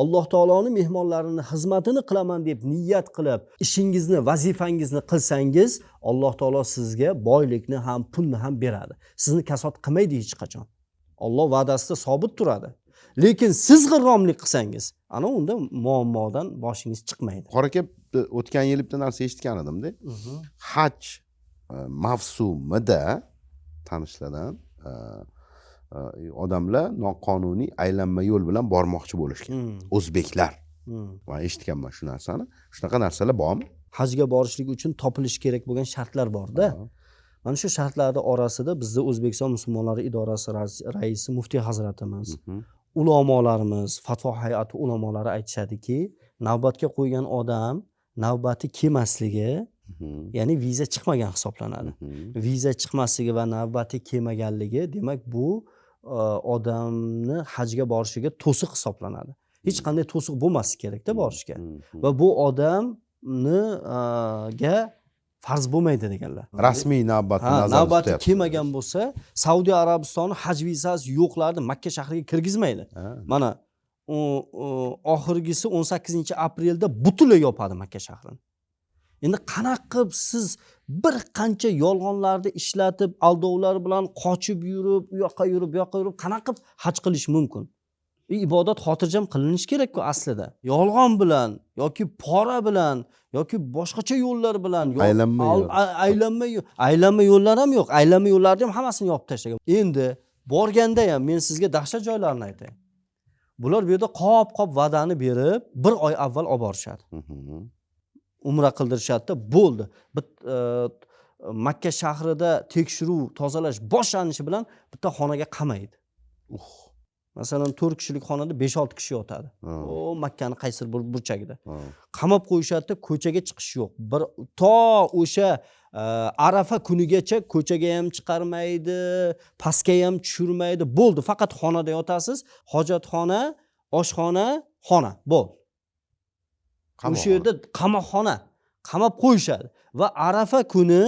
Alloh taoloni mehmonlarini xizmatini qilaman deb niyat qilib ishingizni, vazifangizni qilsangiz, Alloh taolo sizga boylikni ham, pulni ham beradi. Sizni kasod qilmaydi hech qachon. Alloh va'dasida sobit turadi. Lekin siz g'irromlik qilsangiz, ana unda muammodan boshingiz chiqmaydi. Qora aka, o'tgan yil bitta narsa eshitgan edimda. Haj mavsumida tanishlardan odamlar noqonuniy aylanma yo'l bilan bormoqchi bo'lishgan. O'zbeklar. Man eshitganman shu narsani. Shunaqa narsalar bormi? Hajga borishlik uchun topilishi kerak bo'lgan shartlar borda. Mana shu shartlarning orasida bizda O'zbekiston musulmonlari idorasi raisi muftiy hazratimiz, ulamolarimiz, fatvo hay'ati ulamolari aytishadiki, navbatga qo'ygan odam navbati kelmasligi, ya'ni viza chiqmagan hisoblanadi. Viza chiqmasligi va navbati kelmaganligi, demak bu odamni hajga borishiga to'siq hisoblanadi. Hech qanday to'siq bo'lmasligi kerakda borishga. Va bu odamni ga farz bo'lmaydi deganlar. Rasmiy navbatni nazarda navbati tutyapti. kelmagan bo'lsa, Saudiya Arabistoni haj vizasi yo'qlarni Makka shahriga kirgizmaydi. Mana oxirgisi 18 aprelda butunlay yopadi Makka shahrini. Endi qanaqa qilib siz bir qancha yolg'onlarni ishlatib, aldovlar bilan qochib yurib, u yoqqa yurib, bu yoqqa yurib, qanaqa qilib haj qilish mumkin? Ibodat xotirjam qilinishi kerak-ku aslida. Yolg'on bilan yoki pora bilan yoki boshqacha yo'llar bilan Aylanma yo'l. Aylanma yo'llar ham yo'q. Aylanma yo'llarni ham hammasini yopib tashlagan. Endi borganda ham men sizga dahshat joylarini aytay. Bular bu yerda qop-qop va'dani berib, bir oy avval olib borishadi. Umra qildirishadi-da, bo'ldi. Makka shahrida tekshiruv, tozalash boshlanishi bilan bitta xonaga qamaydi. Masalan, 4 kishilik xonada 5-6 kishi yotadi. O Makkani qaysi bir burchagida. Qamab qo'yishadi-da, ko'chaga chiqish yo'q. Bir to o'sha Arafa kunigacha ko'chaga ham chiqarmaydi, pastga ham tushirmaydi. Bo'ldi, faqat xonada yotasiz. Hojatxona, oshxona, xona, bo'ldi. O'sha yerda qamoqxona, qamab qo'yishadi va Arafa kuni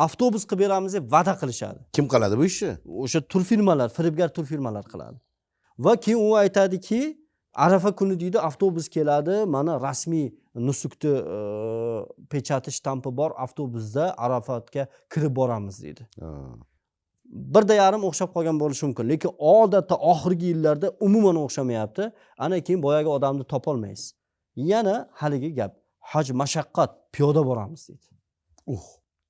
avtobus qilib beramiz deb va'da qilishadi. Kim qiladi bu ishni? O'sha turfirmalar, firibgar turfirmalar qiladi. Va keyin u aytadiki, Arafa kuni deydi, avtobus keladi, mana rasmiy nusukni pechati, shtampi bor avtobusda Arafatga kirib boramiz deydi. Birda yarim o'xshab qolgan bo'lishi mumkin, lekin odatda oxirgi yillarda umuman o'xshamayapti. Ana keyin boyagi odamni topolmaysiz. Yana haligi gap, haj mashaqqat, piyoda boramiz deydi.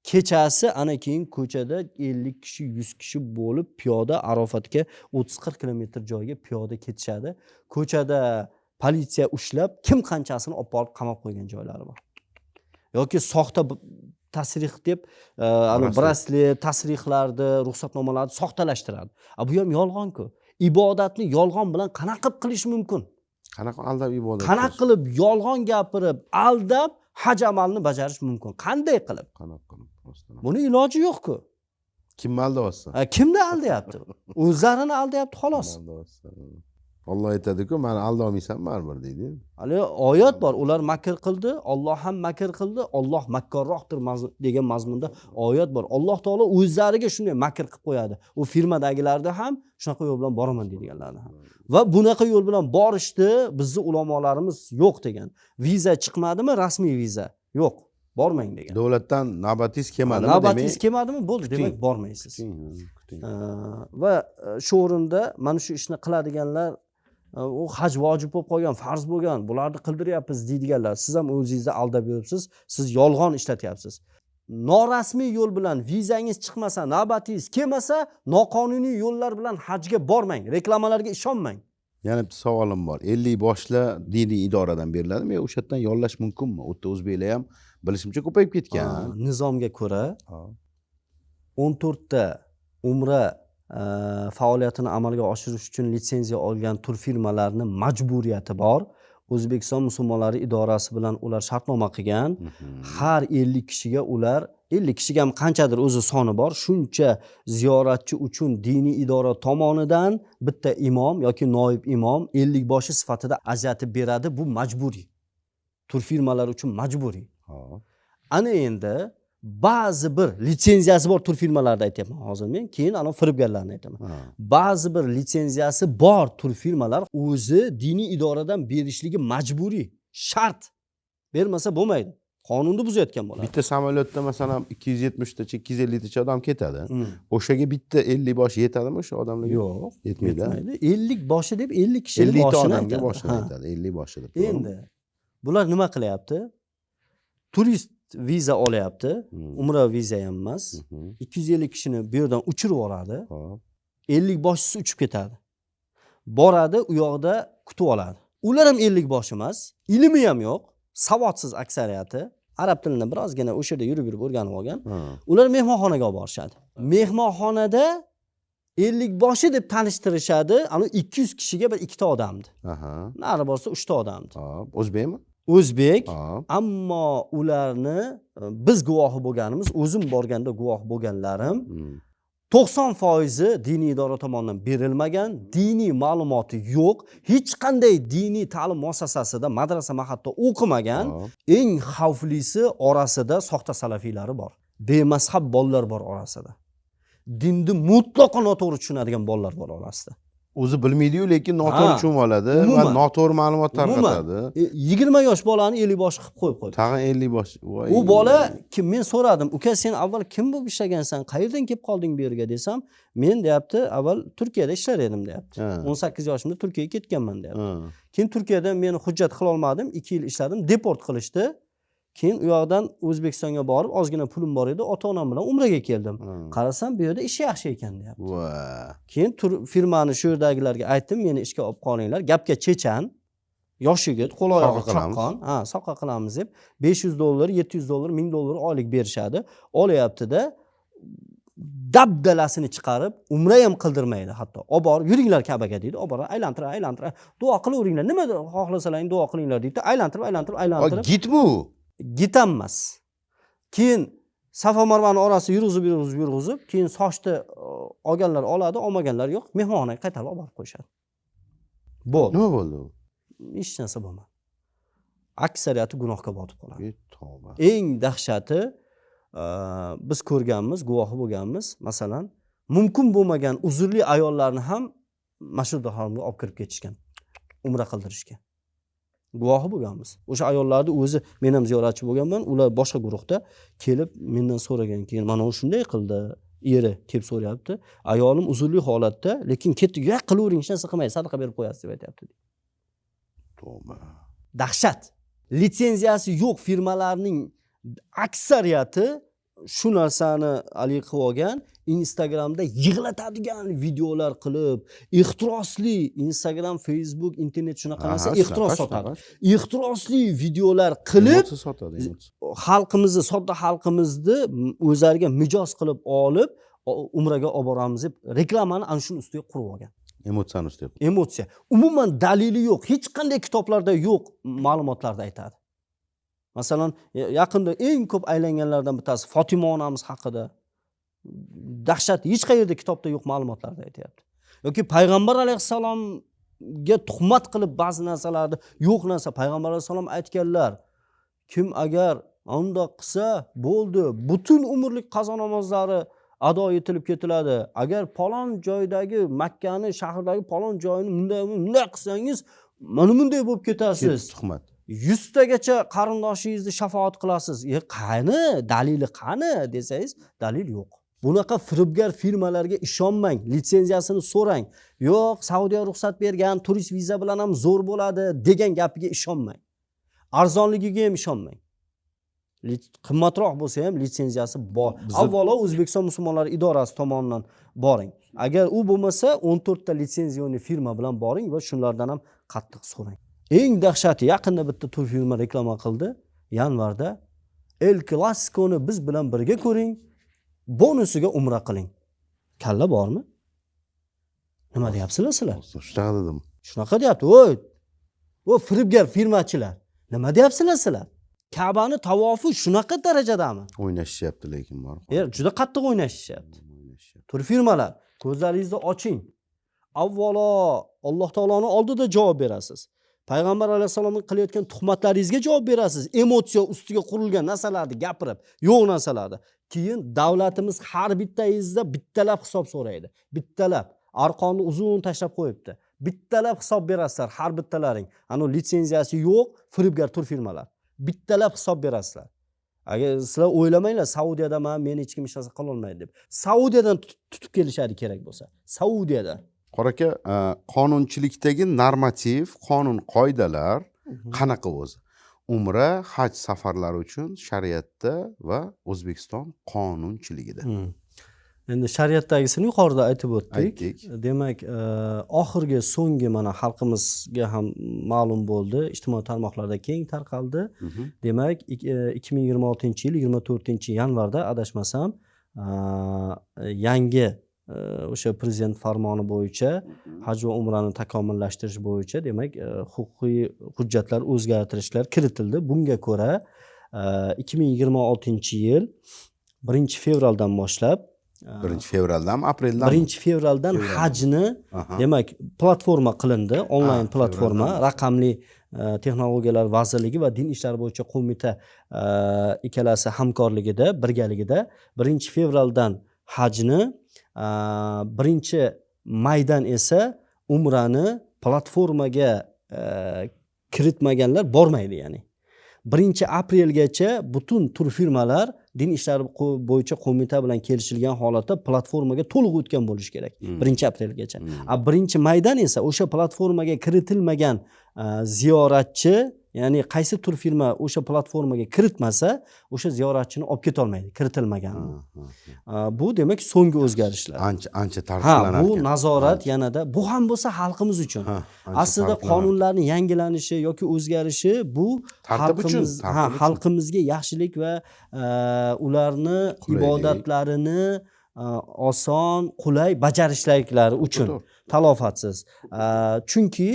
Kechasi ana keyin ko'chada 50 kishi, 100 kishi bo'lib piyoda Arofatga 30-40 kilometr joyga piyoda ketishadi. Ko'chada politsiya ushlab kim qanchasini olib borib qamab qo'ygan joylari bor. Yoki soxta tasrih deb, ana braslet, tasrihlarni, ruxsatnomalarni soxtalashtiradi. Bu ham yolg'on-ku. Ibodatni yolg'on bilan qanaqa qilib qilish mumkin? Qanaqa aldab ibodat? Qanaqa qilib yolg'on gapirib, aldab haj amalini bajarish mumkin? Qanday qilib? Qanaqa qilib? Rostdan. Buni iloji yo'q-ku. Kimni aldayapsan? Kimni aldayapti? O'zlarini aldayapti xolos. Alloh aytadi-ku, meni aldolmaysan baribir deydi. Hali oyat bor, ular makr qildi, Alloh ham makr qildi, Alloh makkorroqdir degan mazmunda oyat bor. Alloh taolo o'zlariga shunday makr qilib qo'yadi. U firmadagilarda ham shunaqa yo'l bilan boraman deydiganlarni ham. Va bunaqa yo'l bilan borishdi bizni ulamolarimiz yo'q degan. Viza chiqmadimi, rasmiy viza? Yo'q, bormang degan. Davlatdan navbatingiz kelmadimi? Navbatingiz kelmadimi? Bo'ldi, demak bormaysiz. Kuting. Va shu o'rinda mana shu ishni qiladiganlar U haj vojib bo'lib qolgan, farz bo'lgan, bularni qildiryapmiz deydiganlar, siz ham o'zingizni aldab yuribsiz, siz yolg'on ishlatyapsiz. Norasmiy yo'l bilan vizangiz chiqmasa, navbatingiz kelmasa, noqonuniy yo'llar bilan hajga bormang, reklamalarga ishonmang. Yana bitta savolim bor. 50 boshlar diniy idoradan beriladimi yo o'sha yerdan yollash mumkinmi? U yerda o'zbeklar ham bilishimcha ko'payib ketgan. Nizomga ko'ra 14 ta umra faoliyatini amalga oshirish uchun litsenziya olgan turfirmalarni majburiyati bor. O'zbekiston musulmonlari idorasi bilan ular shartnoma qilgan. Har 50 kishiga ular, 50 kishiga ham qanchadir o'zi soni bor, shuncha ziyoratchi uchun diniy idora tomonidan bitta imom yoki noib imom 50 boshi sifatida ajratib beradi. Bu majburiy. Turfirmalar uchun majburiy. Ana endi ba'zi bir litsenziyasi bor turfirmalarni aytyapman hozir men, keyin ana firibgarlarni aytaman. Ba'zi bir litsenziyasi bor turfirmalar o'zi diniy idoradan berishligi majburiy, shart. Bermasa bo'lmaydi. Qonunni buzayotgan bo'ladi. Bitta samolyotda masalan 270 tacha, 250 tacha odam ketadi. O'shaga bitta 50 bosh yetadimi o'sha odamlarga? Yo'q. Yetmaydi. Yetmaydi. 50 boshi deb 50 kishini 50 ta boshini odamga aytadi. Boshini aytadi. 50 boshi deb. Endi bular nima qilyapti? Turist viza olyapti. Umra viza ham emas. 250 kishini bu yerdan uchirib yuboradi. 50 boshchisi uchib ketadi. Boradi, u yoqda kutib oladi. Ular ham 50 bosh emas, ilmi ham yo'q, savodsiz aksariyati. Arab tilini birozgina o'sha yerda yurib-yurib o'rganib olgan. Ular mehmonxonaga olib borishadi. Mehmonxonada 50 boshi deb tanishtirishadi. Ana 200 kishiga bir ikkita odamdi. Nari borsa 3 ta odamdi. O'zbekmi? O'zbek. Ammo ularni biz guvohi bo'lganimiz, o'zim borganda guvoh bo'lganlarim 90% diniy idora tomonidan berilmagan, diniy ma'lumoti yo'q, hech qanday diniy ta'lim muassasasida, madrasa mahatda o'qimagan. Eng xavflisi orasida soxta salafiylari bor. Bemazhab bolalar bor orasida. Dinni mutlaqo noto'g'ri tushunadigan bolalar bor orasida. O'zi bilmaydi-yu, lekin noto'g'ri tushunib oladi va noto'g'ri ma'lumot tarqatadi. 20 yosh bolani 50 bosh qilib qo'yib qo'ydi. Tag'in 50 bosh. U bola kim, men so'radim, uka sen avval kim bo'lib ishlagansan, qayerdan kelib qolding bu yerga desam, men deyapti, avval Turkiyada ishlar edim deyapti. 18 yoshimda Turkiyaga ketganman deyapti. Keyin Turkiyada meni hujjat qila olmadim, 2 yil ishladim, deport qilishdi. Keyin u yoqdan O'zbekistonga borib, ozgina pulim bor edi, ota-onam bilan umraga keldim. Qarasam bu yerda ishi yaxshi ekan deyapti. Keyin firmani shu yerdagilarga aytdim, meni ishga olib qolinglar, gapga chechan, yosh yigit, qo'l oyog'i chaqqon, ha, soqqa qilamiz deb $500, $700, $1000 oylik berishadi. Olyapti-da, dabdalasini chiqarib, umra ham qildirmaydi hatto. Olib borib, yuringlar Ka'baga deydi, olib borib aylantirib, aylantirib, duo qilaveringlar, nima xohlasalaring duo qilinglar deydi, aylantirib, aylantirib, aylantirib. Gitmi u? Gitanmas. Keyin Safa Marvani orasi yurg'izib, yurg'izib, yurg'izib, keyin sochni olganlar oladi, olmaganlar yo'q, mehmonxonaga qaytarib olib borib qo'yishadi. Bo'ldi. Nima bo'ldi u? Hech narsa bo'lmadi. Aksariyati gunohga botib qoladi. Tavba. Eng dahshati, biz ko'rganmiz, guvohi bo'lganmiz, masalan, mumkin bo'lmagan uzrli ayollarni ham Masjidul Haromga olib kirib ketishgan, umra qildirishga. Guvohi bo'lganmiz. O'sha ayollarni o'zi, men ham ziyoratchi bo'lganman, ular boshqa guruhda kelib mendan so'ragan, keyin mana u shunday qildi, eri kelib so'rayapti. Ayolim uzrli holatda, lekin ketdi, ya qilavering, hech narsa qilmaydi, sadaqa berib qo'yasiz deb aytayapti. Tavba. Dahshat. Litsenziyasi yo'q firmalarning aksariyati shu narsani haligi qilib olgan, Instagramda yig'latadigan videolar qilib, ehtirosli Instagram, Facebook, internet shunaqa narsa ehtiros sotadi. Ehtirosli videolar qilib sotadi, xalqimizni, sodda xalqimizni o'zlariga mijoz qilib olib, umraga olib boramiz deb reklamani ana shuni ustiga qurib olgan. Emotsiyani ustiga. Emotsiya. Umuman dalili yo'q, hech qanday kitoblarda yo'q ma'lumotlarda aytadi. Masalan, yaqinda eng ko'p aylanganlardan bittasi Fatima onamiz haqida dahshat, hech qayerda kitobda yo'q ma'lumotlarda aytyapti. Yoki payg'ambar alayhissalomga tuhmat qilib ba'zi narsalarni, yo'q narsa payg'ambar alayhissalom aytganlar. Kim agar undoq qilsa bo'ldi, butun umrlik qazo namozlari ado etilib ketiladi. Agar falon joydagi Makkani shahridagi falon joyini bunday bunday qilsangiz, mana bunday bo'lib ketasiz. Tuhmat. 100 tagacha qarindoshingizni shafoat qilasiz. Qani dalili qani desangiz, dalil yo'q. Bunaqa firibgar firmalarga ishonmang, litsenziyasini so'rang. Yo'q, Saudiya ruxsat bergan, turist viza bilan ham zo'r bo'ladi degan gapiga ishonmang. Arzonligiga ham ishonmang. Qimmatroq bo'lsa ham litsenziyasi bor. Avvalo O'zbekiston musulmonlari idorasi tomonidan boring. Agar u bo'lmasa 14 ta лицензионный firma bilan boring va shulardan ham qattiq so'rang. Eng dahshati, yaqinda bitta tur firma reklama qildi yanvarda. El Klasikoni biz bilan birga ko'ring, bonusiga umra qiling. Kalla bormi? Nima deyapsizlar sizlar? Shunaqa dedim. Shunaqa deyapti. Voy, o firibgar firmachilar, nima deyapsizlar sizlar? Kabani tavofi shunaqa darajadami? O'ynashishyapti lekin bor. Juda qattiq o'ynashishyapti. O'ynashishyapti. Tur firmalar, ko'zlaringizni oching. Avvalo Alloh taoloni oldida javob berasiz. Payg'ambar alayhissalomga qilayotgan tuhmatlaringizga javob berasiz. Emotsiya ustiga qurilgan narsalarni gapirib, yo'q narsalarni. Keyin davlatimiz har bittangizda bittalab hisob so'raydi. Bittalab. Arqonni uzun tashlab qo'yibdi. Bittalab hisob berasizlar har bittalaring. Ana litsenziyasi yo'q firibgar tur firmalar. Bittalab hisob berasizlar. Agar sizlar o'ylamanglar Saudiyada meni hech kim hech narsa qila olmaydi deb. Saudiyadan tutib kelishadi kerak bo'lsa. Saudiyadan. Qora aka, qonunchilikdagi normativ, qonun qoidalar qanaqa o'zi? Umra, haj safarlari uchun shariatda va O'zbekiston qonunchiligida. Endi shariatdagisini yuqorida aytib o'tdik. Aytdik. Demak, oxirgi so'nggi mana xalqimizga ham ma'lum bo'ldi, ijtimoiy tarmoqlarda keng tarqaldi. Demak, 2026-yil 24-yanvarda adashmasam, yangi o'sha prezident farmoni bo'yicha haj va umrani takomillashtirish bo'yicha demak, huquqiy hujjatlar o'zgartirishlar kiritildi. Bunga ko'ra, 2026-yil 1-fevraldan boshlab, 1-fevraldanmi, apreldanmi? 1-fevraldan hajni demak platforma qilindi, onlayn platforma, raqamli texnologiyalar vazirligi va din ishlari bo'yicha qo'mita ikkalasi hamkorligida, birgaligida 1-fevraldan hajni, 1-maydan esa umrani platformaga kiritmaganlar bormaydi, ya'ni 1-aprelgacha butun turfirmalar din ishlari bo'yicha qo'mita bilan kelishilgan holatda platformaga to'liq o'tgan bo'lishi kerak. 1-aprelgacha. 1-maydan esa o'sha platformaga kiritilmagan ziyoratchi, ya'ni qaysi turfirma o'sha platformaga kiritmasa, o'sha ziyoratchini olib ketolmaydi, kiritilmagan. Bu demak so'nggi o'zgarishlar. Ancha ancha Ha, tartiblanar bu ekan. nazorat yanada, bu ham bo'lsa xalqimiz uchun. Aslida qonunlarning yangilanishi yoki o'zgarishi bu Tartib uchun, tartib uchun. xalqimizga yaxshilik va ularni Qulaylik. ibodatlarini oson, qulay bajarishliklari uchun talofatsiz. Chunki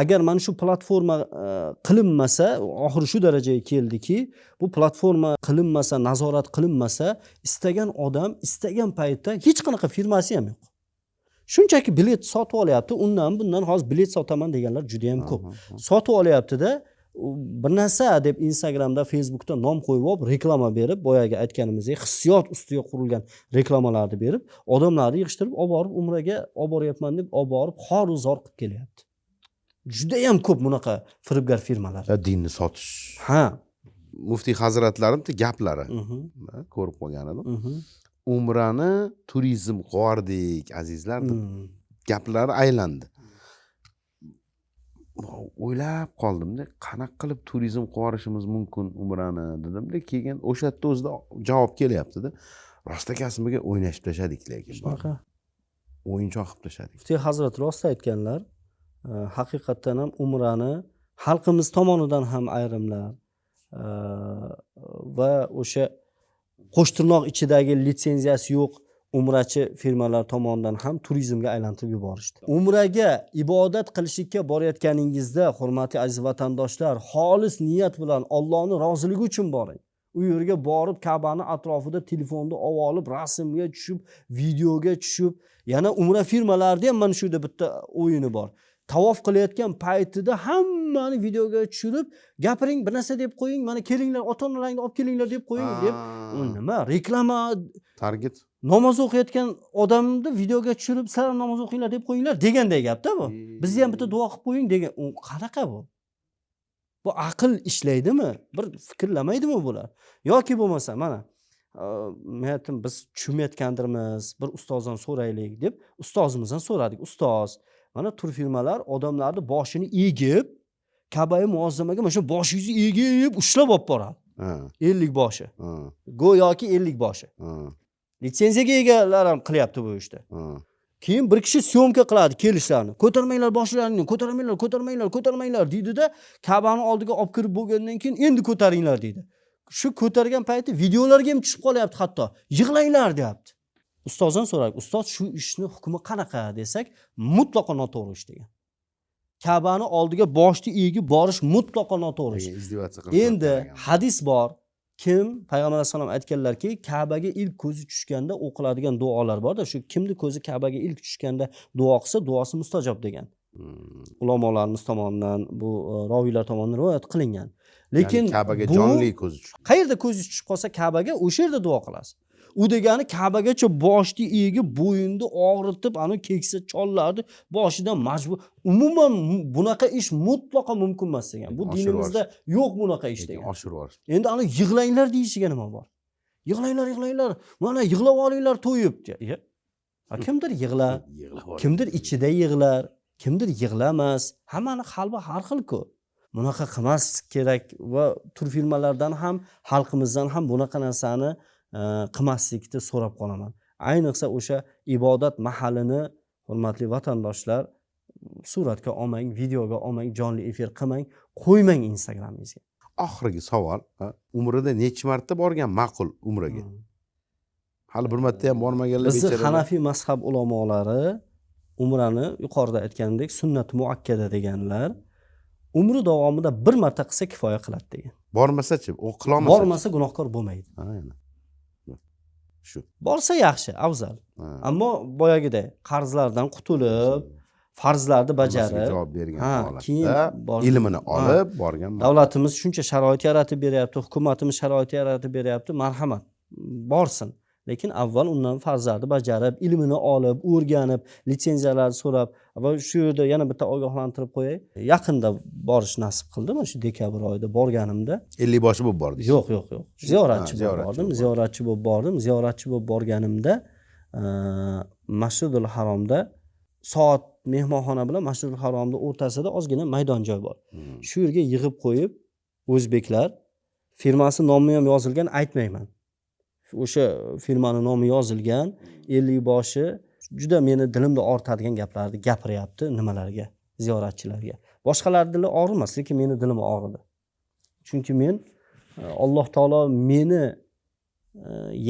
agar mana shu platforma qilinmasa, oxiri shu darajaga keldiki, bu platforma qilinmasa, nazorat qilinmasa, istagan odam istagan paytda hech qanaqa firmasi ham yo'q. Shunchaki bilet sotib olyapti, undan bundan hozir bilet sotaman deganlar juda ham ko'p. Sotib olyapti-da, bir narsa deb Instagramda, Facebookda nom qo'yib olib, reklama berib, boyagi aytganimizdek hissiyot ustiga qurilgan reklamalarni berib, odamlarni yig'ishtirib olib borib umraga olib boryapman deb olib borib xoru zor qilib kelyapti. Juda ham ko'p bunaqa firibgar firmalar. Dinni sotish. Ha. Muftiy hazratlarimni gaplari. Ko'rib qolgan edim. Umrani turizm qilib azizlar deb gaplari aylandi. O'ylab qoldimda, qanaqa qilib turizm qilib yuborishimiz mumkin umrani dedimda, keyin o'sha yerda o'zida javob kelyapti-da. Rostakasimiga o'ynashib tashladik lekin. Shunaqa. O'yinchoq qilib tashladik. Muftiy hazrat rost aytganlar, haqiqatdan ham umrani xalqimiz tomonidan ham ayrimlar va o'sha qo'shtirnoq ichidagi litsenziyasi yo'q umrachi firmalar tomonidan ham turizmga aylantirib yuborishdi. Umraga ibodat qilishlikka borayotganingizda, hurmatli aziz vatandoshlar, xolis niyat bilan Allohning roziligi uchun boring. U yerga borib Ka'bani atrofida telefonni olib olib, rasmga tushib, videoga tushib, yana umra firmalarida ham mana shu yerda bitta o'yini bor. Tavof qilayotgan paytida hammani videoga tushirib, gapiring, bir narsa deb qo'ying, mana kelinglar, ota-onalaringni olib kelinglar deb qo'ying deb. U nima? Reklama. Target. Namoz o'qiyotgan odamni videoga tushirib, sizlar ham namoz o'qinglar deb qo'yinglar deganday gapda bu. Bizni ham bitta duo qilib qo'ying degan. U qanaqa bu? Bu aql ishlaydimi? Bir fikrlamaydimi bular? Yoki bo'lmasa mana Men aytdim, biz tushunmayotgandirmiz, bir ustozdan so'raylik deb ustozimizdan so'radik. Ustoz, mana turfirmalar odamlarni boshini egib Kabai muazzamaga mana shu boshingizni egib ushlab olib boradi. 50 boshi. Go'yoki 50 boshi. Litsenziyaga egalar ham qilyapti bu ishni. Keyin bir kishi syomka qiladi kelishlarini. Ko'tarmanglar boshlaringni, ko'tarmanglar, ko'tarmanglar, ko'tarmanglar deydida, Kabani oldiga olib kirib bo'lgandan keyin endi ko'taringlar deydi. Shu ko'targan payti videolarga ham tushib qolyapti hatto. Yig'langlar deyapti. Ustozdan so'radik, ustoz shu ishni hukmi qanaqa desak, mutlaqo noto'g'ri ish degan. Kabani oldiga boshni egib borish mutlaqo noto'g'ri ish. Endi hadis bor. Kim payg'ambar alayhissalom aytganlarki, Kabaga ilk ko'zi tushganda o'qiladigan duolar borda, shu kimni ko'zi Kabaga ilk tushganda duo qilsa, duosi mustajob degan. Ulamolarimiz tomonidan, bu roviylar tomonidan rivoyat qilingan. Lekin Kabaga jonli ko'zi tushgan. Qayerda ko'zi tushib qolsa Kabaga, o'sha yerda duo qilasiz. U degani Kabagacha boshni egib, bo'yinni og'ritib, ana keksa chollarni boshidan majbur. Umuman bunaqa ish mutlaqo mumkin emas degan. Bu dinimizda yo'q bunaqa ish degan. Oshirib yuborish. Endi ana yig'langlar deyishiga nima bor? Yig'langlar, yig'langlar. Mana yig'lab olinglar to'yib. Kimdir yig'lar, kimdir ichida yig'lar, kimdir yig'lamas. Hammani qalbi har xil-ku. Bunaqa qilmaslik kerak va turfirmalardan ham, xalqimizdan ham bunaqa narsani qilmaslikni so'rab qolaman. Ayniqsa o'sha ibodat mahalini hurmatli vatandoshlar suratga olmang, videoga olmang, jonli efir qilmang, qo'ymang Instagramingizga. Oxirgi savol, umrida necha marta borgan ma'qul umraga? Hali bir marta ham bormaganlar bechaраlar. Bizni Hanafiy mazhab ulamolari umrani yuqorida aytgandek sunnat muakkada deganlar, umri davomida bir marta qilsa kifoya qiladi degan. Bormasa-chi, u qilolmasa. Bormasa gunohkor bo'lmaydi. Shu. Borsa yaxshi, afzal. Ammo boyagiday qarzlardan qutulib, farzlarni bajarib, javob bergan holatda ilmini olib borgan. Davlatimiz shuncha sharoit yaratib beryapti, hukumatimiz sharoit yaratib beryapti, marhamat, borsin. Lekin avval undan farzlarni bajarib, ilmini olib, o'rganib, litsenziyalarni so'rab va shu yerda yana bitta ogohlantirib qo'yay. Yaqinda borish nasib qildi, mana shu dekabr oyida borganimda 50 boshi bo'lib bordingiz? Yo'q, yo'q, yo'q. Ziyoratchi bo'lib bordim, ziyoratchi bo'lib bordim. Ziyoratchi bo'lib borganimda Masjidul Haromda soat mehmonxona bilan Masjidul Haromning o'rtasida ozgina maydon joy bor. Shu yerga yig'ib qo'yib o'zbeklar firmasi nomi ham yozilgan, aytmayman. O'sha firmani nomi yozilgan 50 boshi juda meni dilimda og'ritadigan gaplarni gapiryapti nimalarga, ziyoratchilarga. Boshqalar dili og'rimas, lekin meni dilim og'ridi. Chunki men Alloh taolo meni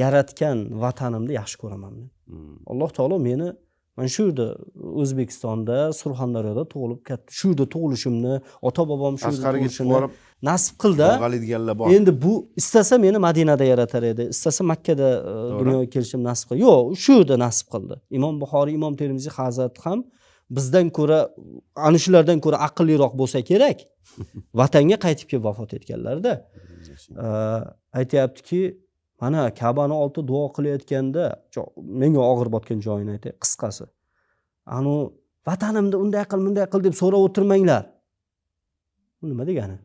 yaratgan vatanimni yaxshi ko'raman men. Alloh taolo meni mana shu yerda O'zbekistonda, Surxondaryoda tug'ilib katta, shu yerda tug'ilishimni, ota-bobom shu yerda tug'ilishimni nasib qildi. Endi bu istasa meni Madinada yaratar edi, istasa Makkada dunyoga kelishim nasib qildi. Yo'q, shu yerda nasib qildi. Imom Buxoriy, Imom Termiziy hazrati ham bizdan ko'ra, ana shulardan ko'ra aqlliroq bo'lsa kerak. Vatanga qaytib kelib vafot etganlarda aytayaptiki, mana Kabani oldida duo qilayotganda menga og'ir botgan joyini aytay, qisqasi. Anu vatanimda unday qil, bunday qil deb so'rab o'tirmanglar. Bu nima degani?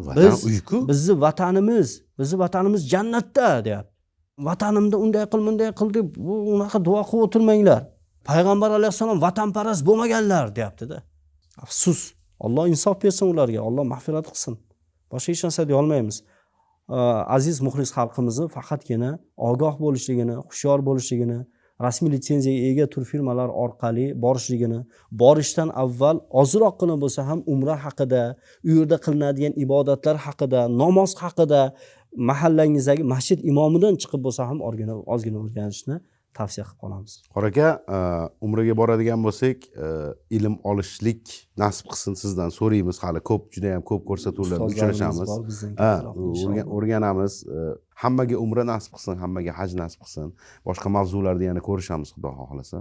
Vatan uyku. Bizni vatanimiz, bizni vatanimiz jannatda deyapti. Vatanimda unday qil, bunday qil deb unaqa duo qilib o'tirmanglar. Payg'ambar alayhissalom vatanparast bo'lmaganlar deyapti-da. Afsus. Alloh insof bersin ularga, Alloh mag'firat qilsin. Boshqa hech narsa deya olmaymiz. Aziz muxlis xalqimizni faqatgina ogoh bo'lishligini, hushyor bo'lishligini, rasmiy litsenziyaga ega turfirmalar orqali borishligini, borishdan avval ozroqgina bo'lsa ham umra haqida, u yerda qilinadigan ibodatlar haqida, namoz haqida mahallangizdagi masjid imomidan chiqib bo'lsa ham ozgina o'rganishni tavsiya qilib qolamiz. Qora aka, umraga boradigan bo'lsak, ilm olishlik nasib qilsin, sizdan so'raymiz, hali ko'p, juda ham ko'p ko'rsatuvlarda uchrashamiz. O'rganamiz. Hammaga umra nasib qilsin, hammaga haj nasib qilsin. Boshqa mavzularda yana ko'rishamiz, Xudo xohlasa.